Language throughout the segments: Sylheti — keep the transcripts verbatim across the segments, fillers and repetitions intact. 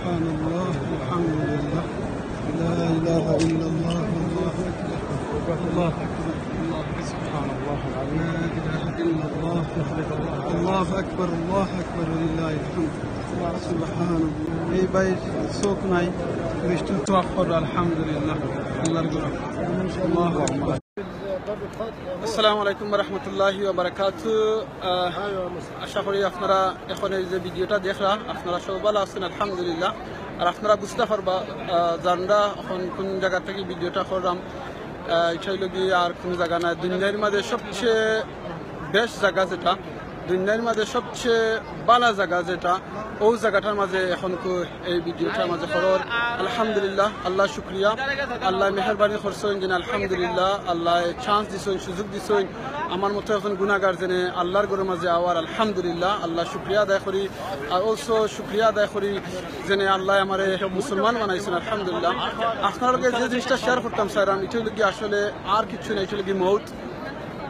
سبحان الله، الحمد لله، لا إله إلا الله، الله أكبر، الله أكبر، الله أكبر، سبحان الله العظيم. لا إله إلا الله، الله أكبر، الله أكبر، ولله الحمد. سبحان الله. এই ভাই চোখ নাই, বৃষ্টি তো আখর, আলহামদুলিল্লাহ, আল্লাহর গরম। আল্লাহু আকবার। আসসালামু আলাইকুম ওয়া রাহমাতুল্লাহি ওয়া বারাকাতুহু। আহ, আশা করি আপনারা এখন এই যে ভিডিওটা দেখরা, আপনারা সব ভালা আছইন, আলহামদুলিল্লাহ। আর আপনারা বুঝতা পারবা, আহ, জানরা এখন কোন জাগা থাকি ভিডিওটা কররাম। আহ, ইটা অইলো গি আর কুনু জাগা নায়, দুনিয়ার মাঝে সবচেয়ে বেস্ট জাগা যেটা, দুনিয়ার মাঝে সবচেয়ে ভালা জাগা যেটা, অউ জাগাটার মাঝে এখন কু-, এই ভিডিওটার মাঝে করর। আলহামদুলিল্লাহ, আল্লাহ শুক্রিয়া, আল্লায় মেহেরবানি করছইন যেন, আলহামদুলিল্লাহ, আল্লায় chance দিছইন, সুযোগ দিছইন, আমার মতো একজন গুনাগার যেন আল্লাহর ঘরর মাঝে আওয়ার, আলহামদুলিল্লাহ, আল্লাহ শুক্রিয়া আদায় করি। আর also শুক্রিয়া আদায় করি যেন আল্লায় আমারে মুসলমান বানাইছইন, আলহামদুলিল্লাহ। আপনার লগে যে জিনিসটা share করতাম চাইরাম, ইটা অইলো গি আসলে আর কিচ্ছু না, ইটা অইলো গি মউত।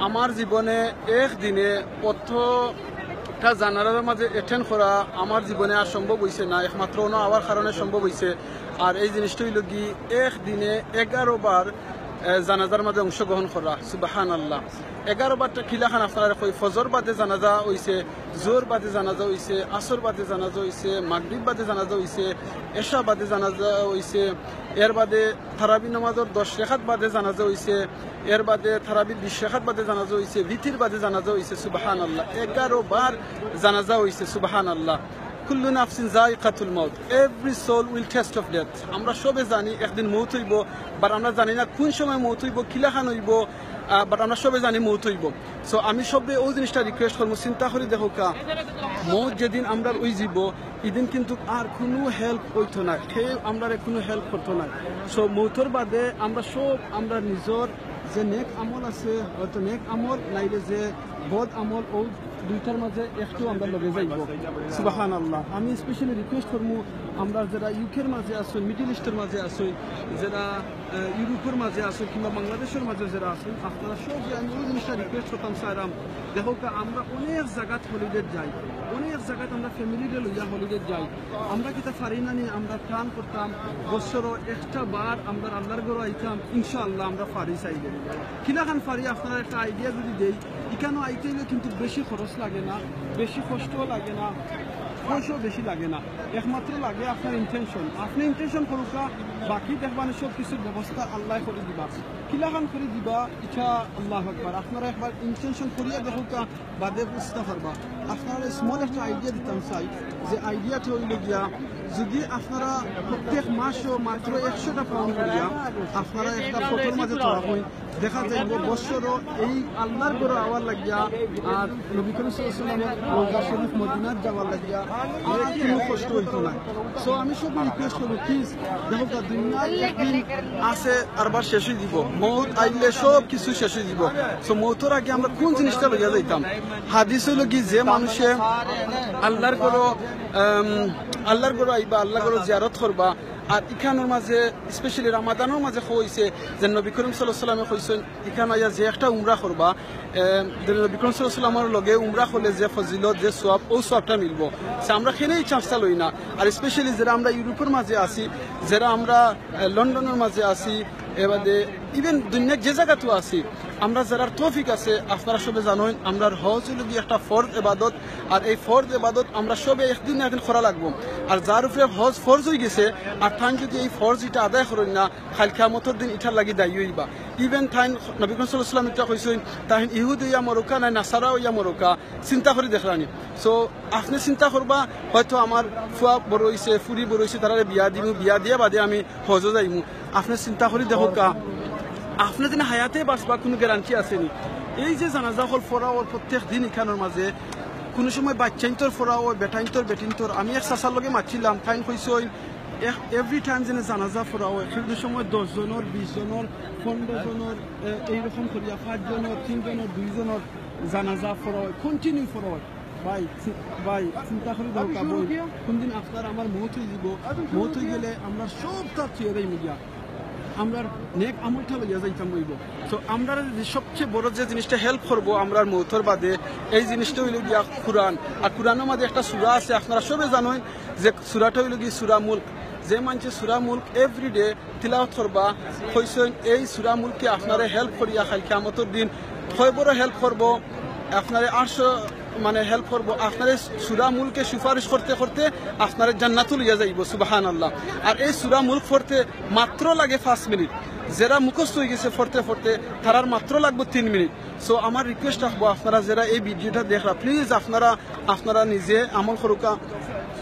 আমার জীবনে একদিনে অতটা জানাজার মাঝে attend করা আমার জীবনে আর সম্ভব অইছে না, একমাত্র অনো আওয়ার কারণে সম্ভব অইছে। আর এই জিনিসটা অইলো গি একদিনে এগারো বার, আহ, জানাজার মাঝে অংশগ্রহণ করা, সুবহানাল্লাহ। এগারো বারটা কিলাখান আপনারারে কই, ফজর বাদে জানাজা অইছে, জোহর বাদে জানাজা অইছে, আসর বাদে জানাজা অইছে, মাগরিব বাদে জানাজা অইছে, এশা বাদে জানাজা অইছে, এর বাদে তারাবি নামাজর দশ রেকাত বাদে জানাজা অইছে, এর বাদে তারাবির বিশ রেকাত বাদে জানাজা অইছে, ভিতির বাদে জানাজা অইছে, সুবহানাল্লাহ। এগারো বার জানাজা অইছে, সুবহানাল্লাহ। কুল্লু নাফসিন যায়িকাতুল মাউত, every soul will taste of death। আমরা সবে জানি একদিন মউত অইবো, but আমরা জানি না কুন সময় মউত অইবো, কিলাখান অইবো, আহ, but আমরা সবে জানি মউত অইবো। So আমি সবে অউ জিনিসটা request করমু, চিন্তা করি দেখউক্কা, মউত যেদিন আমরার অইযিবো, ইদিন কিন্তুক আর কুনু help অইতো নায়, কেউ আমরারে কুনু help করতো নায়। So মউতর বাদে আমরা সব আমরার নিজর যে নেক আমল আছে, হয়তো নেক আমল, নাইলে যে বদ আমল, অউ দুইটার মাঝে একটু আমরার লগে যাইবো। সুবহানাল্লাহ। আমি specially request করমু, আমরা যেরা UK-র মাঝে আছইন, Middle East-র মাঝে আছইন, যেরা, আহ, ইউরোপর মাঝে আছইন কিংবা বাংলাদেশর মাঝে যেরা আছইন, আপনারা সব যে আমি অউ জিনিসটা request করতাম চাইরাম, দেখউক্কা, আমরা অনেক জাগাত holiday যাই, অনেক জাগাত আমরা family-রে লইয়া holiday যাই। আমরা কিতা পারি না নি, আমরা plan করতাম, বছরো একটা বার আমরা আল্লাহর ঘরো আইতাম, ইনশাআল্লাহ আমরা পারি চাইলে। কিলাখান পারি, আপনারারে একটা idea যদি দেই, ইখানো আইতে অইলে কিন্তুক বেশি খরচ লাগে না, বেশি কষ্টও লাগে না, পয়সাও বেশি লাগে না, একমাত্র লাগে আপনার intention। আপনে intention করউক্কা, বাকি দেখবানে সব কিছুর ব্যবস্থা আল্লায় করি দিবা। কিলাখান করি দিবা, ইটা আল্লাহু আকবার। আপনারা একবার intention করিয়া দেখউক্কা, বাদে বুঝতা পারবা। আপনারারে small একটা idea দিতাম চাই, যে idea-টা অইলো গিয়া, যদি আপনারা প্রত্যেক মাসো মাত্র একশোটা pound করিয়া আপনারা একটা পটর মাঝে থওয়া অইন, দেখা যাইবো বছরো এই আল্লাহর ঘরো আওয়ার লাগিয়া আর নবী করিম সাল্লাল্লাহু আলাইহি ওয়াসাল্লামর রওজা শরীফ মদিনাত যাওয়ার লাগিয়া আর কুনু কষ্ট অইতো না। So আমি সবরে request করমু, please, দেখউক্কা, দুনিয়া একদিন আছে, আরবার শেষ অইযিবো। মউত আইলে সব কিছু শেষ অইযিবো। So মউতর আগে আমরা কুন জিনিসটা লইয়া যাইতাম? হাদিস অইলো গি, যে মানুষে আল্লাহর ঘরো, আম, আল্লাহর ঘরো আইবা, আল্লাহর ঘরো জিয়ারত করবা, আর ইখানর মাঝে, specially রামাদানর মাঝে কইছে যে নবী করিম সাল্লাল্লাহু আলাইহি ওয়াসাল্লামে কইছইন, ইখান আইয়া যে একটা উমরা করবা, এ, যে নবী করিম সাল্লাল্লাহু আলাইহি ওয়াসাল্লামর লগে উমরা করলে যে ফজিলত, যে সওয়াব, অউ সওয়াবটা মিলবো। So আমরা কেনে ই chance-টা লই না। আর specially যেরা আমরা ইউরোপর মাঝে আছি, যেরা আমরা, এ, লন্ডনর মাঝে আছি, এবাদে even দুনিয়ার যে জাগাত আছি, আমরা যেরার তৌফিক আছে, আপনারা সবে জানইন, আমরার হজ অইলো গি একটা ফরজ ইবাদত। আর এই ফরজ ইবাদত আমরা সবে একদিন না একদিন করা লাগবো। আর যার উপরে হজ ফরজ অইগেছে, আর তাইন যদি এই ফরজ ইটা আদায় করইন না, কাইল কিয়ামতর দিন ইটার লাগি দায়ী অইবা। Even তাইন, নবী করিম সাল্লাল্লাহু আলাইহি ওয়াসাল্লামে ইটা কইছইন, তাইন ইহুদি অইয়া মরউক্কা, নায় নাসারা অইয়া মরউক্কা, চিন্তা করি দেখরানি। So আপনে চিন্তা করবা, হয়তো আমার ফুয়া বড় অইছে, ফুরি বড় অইছে, তারারে বিয়া দিমু, বিয়া দিয়া বাদে আমি হজো যাইমু। আপনে চিন্তা করি দেখউক্কা, আপনে যেন হায়াতে বাঁচবা, কুনু guarantee আছে নি? এই যে জানাজা অকল পড়া অর প্রত্যেক দিন ইখানর মাঝে, কুনু সময় বাইচ্চাইন্তর পড়া অয়, বেটাইন্তর, বেটিন্তর। আমি এক চাচার লগে মাতছিলাম, তাইন কইছইন, এক, every time যেন জানাজা পড়া অয়, কুনু সময় দশ জনর, বিশ জনর, পনরো জনর, এ, এইরকম করিয়া পাঁচ জনর, তিন জনর, দুই জনর জানাজা পড়া অয়, continue পড়া অয়। ভাই, চি-, ভাই, চিন্তা করি দেখউক্কা, কুনদিন আপনার আমার মউত অইযিবো, মউত অইগেলে আমরা সবতা থুইয়া যাইমু গিয়া। আমরার নেক আমলটা লইয়া যাইতাম অইবো। So আমরার যে সবচেয়ে বড় যে জিনিসটা help করবো আমরার মউতর বাদে, এই জিনিসটা অইলো গিয়া কুরআন। আর কুরআনর মাঝে একটা সূরা আছে, আপনারা সবে জানইন, যে সূরাটা অইলো গি সূরা মুলক। যে মানষে সূরা মুলক everyday তিলাওয়াত করবা, কইছইন এই সূরা মুলকে আপনারে help করিয়া কাইল কিয়ামতর দিন কয় বড় help করবো, আপনারে আরশো মানে help করবো, আপনারে সূরা মুলকে সুপারিশ করতে করতে আপনারে জান্নাতো লইয়া যাইবো। সুবহানাল্লাহ। আর এই সূরা মুলক পড়তে মাত্র লাগে পাঁচ মিনিট। যেরা মুখস্থ অইগেছে পড়তে পড়তে, তারার মাত্র লাগবো তিন মিনিট। So আমার request থাকবো, আপনারা যেরা এই ভিডিওটা দেখরা, please আপনারা, আপনারা নিজে আমল করুকা,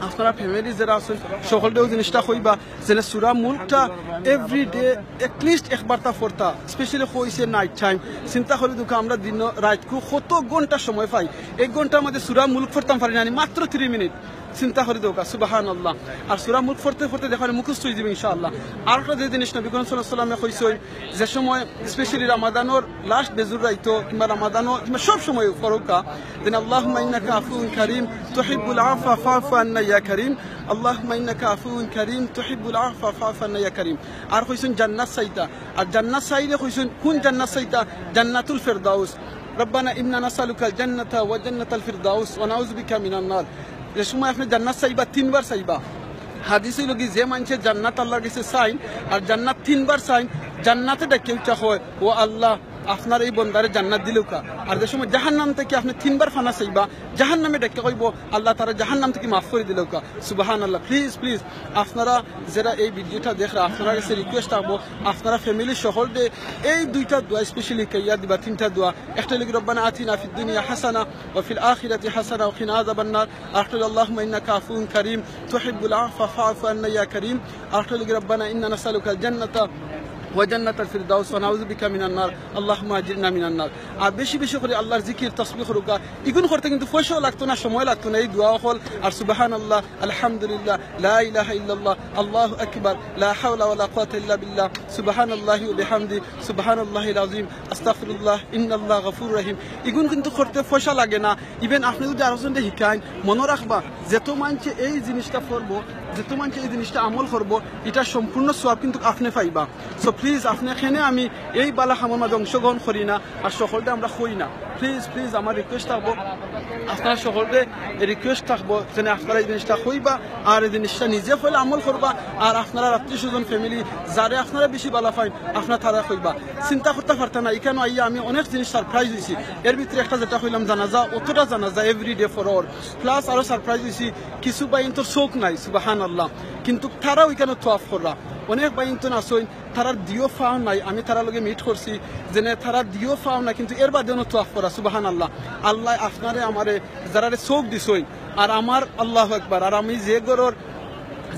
আপনারা family যেরা আছইন, সকলরেও জিনিসটা কইবা, যেন সূরা মুলকটা everyday at least একবারতা পড়তা, specially কইছে night time। চিন্তা করি দেখো, আমরা দিন রাইতকু কত ঘন্টা সময় পাই, এক ঘন্টার মাঝে সূরা মুলক পড়তাম পারি না, মাত্র তিরিশ মিনিট। চিন্তা করি দেখো, সুবহানাল্লাহ। আর সূরা মুলক পড়তে পড়তে দেখো মুখস্থ অইযিবো ইনশাআল্লাহ। আর একটা যে জিনিস নবী করিম সাল্লাল্লাহু আলাইহি ওয়াসাল্লামে কইছইন, যে সময় specially রমাদানর last বেজুর রাইতো কিংবা রমাদানর কিংবা সব সময় পড়ুকা, যেন আল্লাহুম্মা ইন্নাকা আফুউন কারীম তুহিব্বুল আফওয়া ফাফু আন্না ইয়া কারীম, আল্লাহুম্মা ইন্নাকা আফুউন কারীম তুহিব্বুল আফওয়া ফাফু আন্না ইয়া কারীম। আর কইছইন জান্নাত চাইতা, আর জান্নাত চাইলে কইছইন কুন জান্নাত চাইতা? জান্নাতুল ফেরদাউস। রব্বানা ইন্না নাসআলুকাল জান্নাতা ওয়া জান্নাতাল ফিরদাউস ওয়া নাউযু বিকা মিনান নার। যে সময় আপনে জান্নাত চাইবা, তিনবার চাইবা। হাদিস অইলো গি, যে মানষে জান্নাত আল্লার গেছে চাইন আর জান্নাত তিনবার চাইন, জান্নাতে ডাকিয়া উঠা কয়, "ও আল্লাহ, আপনার এই বন্দারে জান্নাত দিলাউকা।" আর যে সময় জাহান্নাম থাকি আপনে তিনবার ফানা চাইবা, জাহান্নামে ডাকিয়া কইবো, "আল্লাহ, তারে জাহান্নাম থাকি মাফ করি দিলাউকা।" সুবহানাল্লাহ। Please, please, আপনারা যেরা এই ভিডিওটা দেখরা, আপনারার গেছে request থাকবো, আপনারা family সকলরে এই দুইটা দোয়া specially কইয়া দিবা, তিনটা দোয়া। একটা অইলো গি, "রব্বানা আতিনা ফিদ দুনিয়া হাসানা ওয়া ফিল আখিরাতি হাসানা ওয়া কিনা আযাবান নার।" আর একটা অইলো, "আল্লাহুম্মা ইন্নাকা আফুউন কারীম তুহিব্বুল আফওয়া ফাফু আন্না ইয়া কারীম।" আর একটা অইলো গি, "রব্বানা ইন্না নাসআলুকাল জান্নাতা ওয়া জান্নাতাল ফিরদাউস ওয়া নাউযু বিকা মিনান নার, আল্লাহুম্মা আজিরনা মিনান নার।" আর বেশি বেশি করি আল্লার জিকির, তসবিহ করুকা। ইগুন করতে কিন্তু পয়সাও লাগতো না, সময় লাগতো না। এই দোয়া অকল আর সুবহানাল্লাহ, আলহামদুলিল্লাহ, লা ইলাহা ইল্লাল্লাহ, আল্লাহু আকবার, লা হাওলা ওয়ালা কুওয়াতা ইল্লা বিল্লাহ, সুবহানাল্লাহি ওয়া বিহামদি, সুবহানাল্লাহিল আযীম, আস্তাগফিরুল্লাহ, ইন্নাল্লাহা গাফুরুর রহিম। ইগুন কিন্তু করতে পয়সা লাগে না। Even আপনে যদি আরো জনরে হিকাইন, মনো রাখবা, যেতো মানষে এই জিনিসটা পড়বো, যেতো মানষে এই জিনিসটা আমল করবো, ইটার সম্পূর্ণ সওয়াব কিন্তু আপনে পাইবা। So please, আপনে কেনে আমি এই বালা কামর মাঝে অংশগ্রহণ করি না, আর সকলরে আমরা কই না। Please, please, আমার request থাকবো, আপনারা সকলরে request থাকবো, যেন আপনারা এই জিনিসটা কইবা, আর এই জিনিসটা নিজে পয়লা আমল করবা, আর আপনারা আত্মীয় স্বজন, family, যারে আপনারা বেশি বালা পাইন, আপনারা তারা কইবা। চিন্তা করতা পারতা না, ইখানো আইয়া আমি অনেক জিনিস surprise অইছি। এর ভিতরে একটা যেটা কইলাম, জানাজা, অতটা জানাজা everyday পড়র। Plus আরো surprise অইছি, কিছু বাইন্তর চউখ নাই, সুবহানাল্লাহ, কিন্তু তারাও ইখানো তোয়াফ কররা। অনেক বাইন্তন আছইন, তারার দিও ফাও নাই, আমি তারার লগে meet করছি, যেনে তারার দিও ফাও নাই, কিন্তু এর বাদেও তোয়াফ কররা, সুবহানাল্লাহ। আল্লায় আপনারে আমারে যারারে চউখ দিছইন, আর আমার আল্লাহু আকবার, আর আমি যে ঘরর,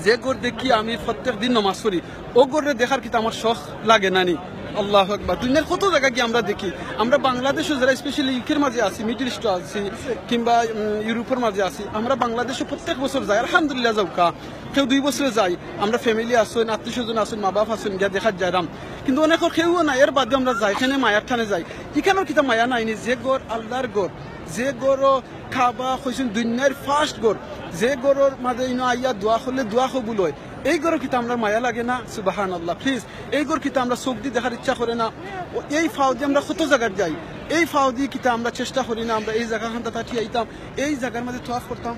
যে ঘর দেখি আমি প্রত্যেক দিন নমাজ পড়ি, অউ ঘররে দেখার কিতা আমার শখ লাগে না নি? আল্লাহু আকবার। দুনিয়ার কত জাগা গিয়া আমরা দেখি, আমরা বাংলাদেশো যারা specially UK-র মাঝে আছি, Middle East-ও আছি, কিংবা, উম, ইউরোপর মাঝে আছি, আমরা বাংলাদেশো প্রত্যেক বছর যাই, আলহামদুলিল্লাহ যাউক্কা। কেউ দুই বছরে যাই, আমরা family আছইন, আত্মীয় স্বজন আছইন, মা বাপ আছইন, গিয়া দেখাত যাইরাম। কিন্তু অনেকর কেউও নাই, এর বাদেও আমরা যাই, কেনে মায়ার টানে যাই। ইখানোর কিতা মায়া নাই নি? যে ঘর আল্লার ঘর, যে ঘরো কাবা কইছইন দুনিয়ার first ঘর, যে ঘরর মাঝে ইনো আইয়া দোয়া করলে দোয়া কবুল অয়, এই ঘরো কিতা আমরার মায়া লাগে না? সুবহানাল্লাহ। Please, এই ঘর কিতা আমরার চউখ দি দেখার ইচ্ছা করে না? ও, এই ফাও দি আমরা কত জাগাত যাই, এই ফাও দি কিতা আমরা চেষ্টা করি না আমরা এই জাগাখানটা তাকি আইতাম, এই জাগার মাঝে তোয়াফ করতাম?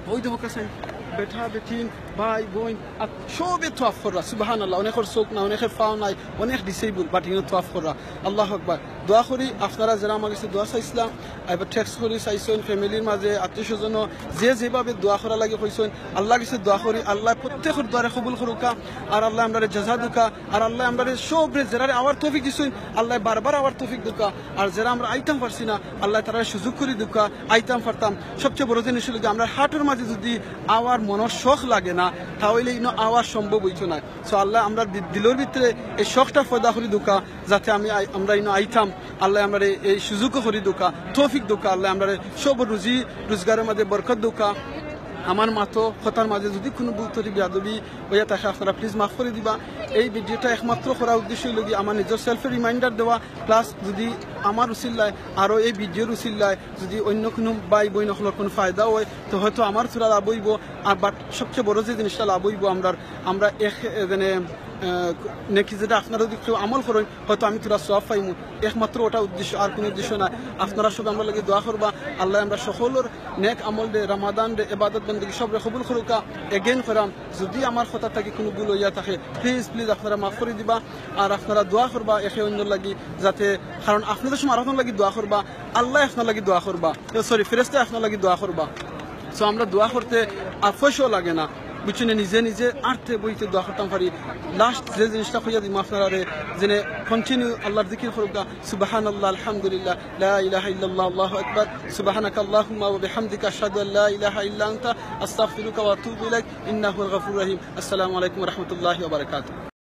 অউ দেখো কাছে বেটা বেটিন, ভাই বইন, আর সবে তোয়াফ কররা, সুবহানাল্লাহ। অনেকর চউখ নাই, অনেকর ফাও নাই, অনেক disable, but ইনো তোয়াফ কররা। আল্লাহু আকবার। দোয়া করি আপনারা যারা আমার গেছে দোয়া চাইছলা, এবার text করি চাইছইন, family-র মাঝে, আত্মীয় স্বজন, যে যেভাবে দোয়া করার লাগি কইছইন, আল্লার গেছে দোয়া করি, আল্লায় প্রত্যেকর দোয়ারে কবুল করুক্কা, আর আল্লায় আমরারে জাযা দেউক্কা, আর আল্লায় আমরারে সবরে যারারে আওয়ার তৌফিক দিছইন, আল্লায় বারবার আওয়ার তৌফিক দেউক্কা, আর যারা আমরা আইতাম পারছি না, আল্লায় তারারে সুযোগ করি দেউক্কা, আইতাম পারতাম। সবচেয়ে বড় জিনিস অইলো গি, আমরার heart-র মাঝে যদি আওয়ার মনর শখ লাগে না, তা অইলে ইনো আওয়া সম্ভব অইতো নায়। So আল্লায় আমরার দি-, দিলর ভিতরে এই শখটা পয়দা করি দেউক্কা, যাতে আমি আই-, আমরা ইনো আইতাম। আল্লায় আমরারে এই সুযোগও করি দেউক্কা, তৌফিক দেউক্কা। আল্লায় আমরারে সব রুজি রোজগারর মাঝে বরকত দেউক্কা। আমার মাতো কথার মাঝে যদি কুনু ভুল ত্রুটি বেয়াদবি অইয়া থাকে, আপনারা please মাফ করি দিবা। এই video-টা একমাত্র করার উদ্দেশ্য অইলো গি আমার নিজর self-এ reminder দেওয়া, plus যদি আমার উসিলায় আরো এই video-র উসিলায় যদি অইন্য কুনু ভাই বইন অকলর কুনু ফায়দা অয়, তো হয়তো আমার থুড়া লাভ অইবো। আর বাট সবচেয়ে বড় যে জিনিসটা লাভ অইবো আমরার, আমরা এক, এ, মানে, আহ, নেকি যেটা আপনারা যদি কেউ আমল করেন, হয়তো আমি থুড়া সওয়াব পাইমু। একমাত্র ওটা উদ্দেশ্য, আর কোনো উদ্দেশ্য না। আপনারা সব আমরার লাগি দোয়া করবা, আল্লায় আমরা সকলর নেক আমল রে, রমাদান রে, ইবাদত বন্দেগি সব রে কবুল করুকা। Again করাম, যদি আমার কথা থাকি কোনো ভুল অইয়া থাকে, please, please আপনারা মাফ করি দিবা। আর আপনারা দোয়া করবা একে অন্যর লাগি, যাতে, কারণ আপনারা সব আরকজনর লাগি দোয়া করবা, আল্লায় আপনার লাগি দোয়া করবা, সরি, ফেরেশতায় আপনার লাগি দোয়া করবা। So আমরা দোয়া করতে আর পয়সাও লাগে না, বুঝছইন নি? নিজে নিজে আটতে বইতে দোয়া করতাম পারি। Last যে জিনিসটা কইয়া দিমু আপনারারে, যেন continue আল্লাহর জিকির করুকা, সুবহানাল্লাহ, আলহামদুলিল্লাহ, লা ইলাহা ইল্লাল্লাহ, আল্লাহু আকবার, সুবহানাকা আল্লাহুম্মা ওয়া বিহামদিকা, আশহাদু আল্লা ইলাহা ইল্লা আনতা, আস্তাগফিরুকা ওয়া আতুবু ইলাইক, ইন্নাকা হুয়াল গাফুরুর রহিম। আসসালামু আলাইকুম ওয়া রাহমাতুল্লাহি ওয়া বারাকাতুহু।